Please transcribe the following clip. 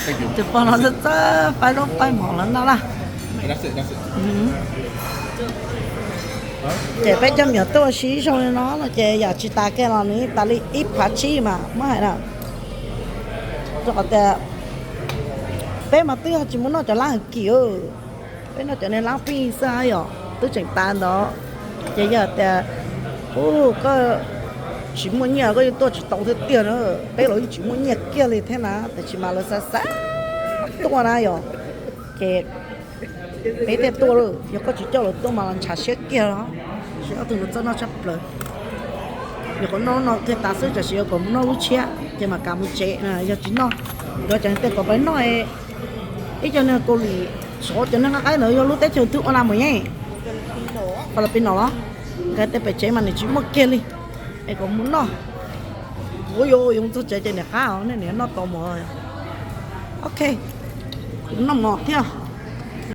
Tus pog no txawj txawj faib zaub faib mov los noj lawm. Ces peb cov me nyuam tuaj ua si ib zaug li no no ces yam tsis tas kiag los nws tas li ib phav tsib mas muab hais na. Rau qhov tias peb mas twb yog tsis mus noj cov lab heev kim, peb noj cov niag lab pij xwb yom, twb tseem tas ntawd. Ces yog tias, u, koj tsis muaj nyiaj koj yeej tuaj tsis tau thiab tiag na. Peb los yeej tsis muaj nyiaj kiag li thiab na, tiam sis mas lawv xav xav tuaj na yom, ces peb thiaj tuaj. Yog koj tsis coj lawv tuaj mas los ntshav siab kiag los. Tab sis ob tug no txawj noj tshaj plaws. Nyuam qhuav noj no thiaj tas xwb, tab sis yuav kom mus noj lub tshiab ces mam kam mus tsev. Yog tsis noj, nkawd cov tej kom peb noj, ib co niag Kaus Lim, cov niag nqaij qaib ntawd yog lub teb chaws twg ua na mus yeej, Philippines los, nkawd tej pem tsev mas nws tsis muaj kiag li. Es kom mus noj, kuv yuav mus txog tsev ces niam qab os, nej niam noj tau mov. Ok, noj mov thiab.